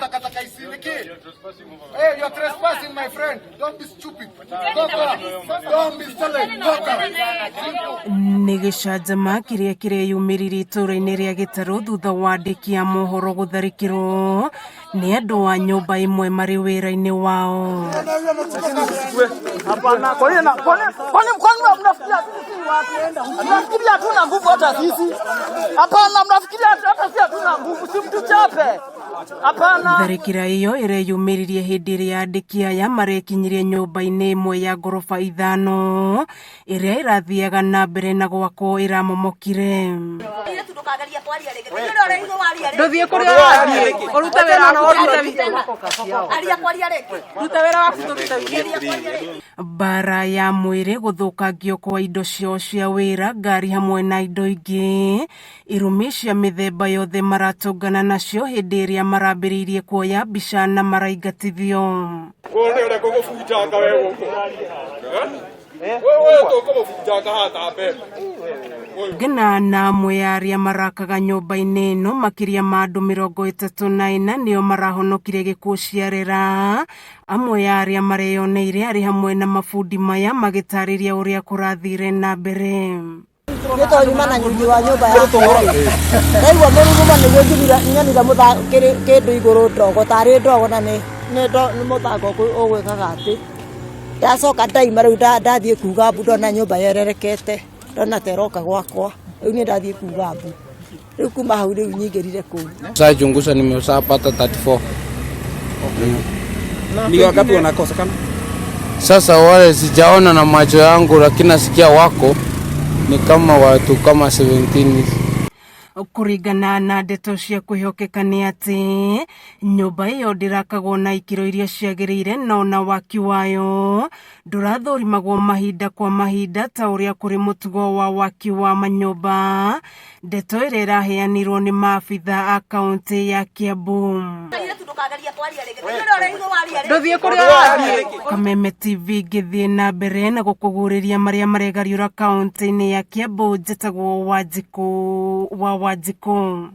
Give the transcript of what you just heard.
Takataka ici nĩkĩ? Hey, you're trespassing, my friend. Don't be stupid. Toka. Don't be silly. Toka. Nĩ gĩcanjama kĩrĩa kĩreyumĩririe itũũra-inĩ rĩa Gĩtarũ thutha wa andĩki a mohoro gũtharĩkĩrwo nĩ andũ a nyũmba ĩmwe marĩ wĩra-inĩ wao. Hapana, kwa nini kwa nini kwa nini kwa nini mnafikiria sisi si watu? Mnafikiria hatuna nguvu hata sisi? Hapana, mnafikiria hata sisi hatuna nguvu, si mtuchape. Hapana. Tharĩkĩra ĩyo ĩreyumĩririe hĩndĩ ĩrĩa andĩki aya marekinyirie nyũmba-inĩ ĩmwe ya ngoroba ithano ĩrĩa ĩrathiaga na mbere na gwakwo ĩramomokire. Ndũthiĩ kũrĩa ũrathiĩ ũrute wĩra waku tũrute witũ. Ruta wĩra waku tũrute witũ. Mbara ya mwĩrĩ, gũthũkangio kwa indo ciao cia wĩra, ngari hamwe na indo ingĩ, irumi cia mĩthemba yothe maratũngana nacio hĩndĩ ĩrĩa marambĩrĩirie kuoya mbica na maraingatithio. Wone ũrĩa ngũgũbunjanga we gũkũ. Wewe tũkũmũbunjanga haha ta mbembe. Ngena na amwe ya arĩa marakaga nyũmba-inĩ ĩno makĩria ma andũ 34 nĩo marahonokire gĩkuũ ciarera. Amwe ya arĩa mareyoneire arĩ hamwe na mabundi maya magĩtarĩria ũrĩa kũrathire na mbere. Nĩ tondũ nyuma na nyungi wa nyũmba yakwa ndaigua mũrurumo nĩguo njiguire nyonire kĩndũ igũrũ ndogo tarĩ ndogo na nĩ nĩ mũthanga ũgwĩkaga atĩ ndacoka ndaima rĩu ndathiĩ kuga mbu ndona nyũmba yererekete ndona ta ĩroka gwakwa rĩu niĩ ndathiĩ kuga mbu rĩu kuma hau rĩu nyingĩrire kũu. Sasa nimeshapata 34. Ni wangapi wanakosekana? Sasa wale sijaona na macho yangu, lakini nasikia wako ni kama watu kama 17 hivi. Kũringana na ndeto cia kwĩhokeka nĩ atĩ nyũmba ĩyo ndĩrakagwo na ikĩro iria ciagĩrĩire no ona waki wayo ndũrathũrimagwo mahinda kwa mahinda ta ũrĩa kũrĩ mũtugo wa waki wa manyũmba, ndeto ĩrĩa ĩraheanirwo nĩ maabitha a kaũntĩ ya Kiambu. Ndũthiĩ kũrĩa ũrathiĩ. Kameme TV ngĩthiĩ na mbere na gũkũgurĩria marĩa maregariũra kaũntĩ-inĩ ya Kiambu, njĩtagwo Wanjikũ wa Wanjikũ.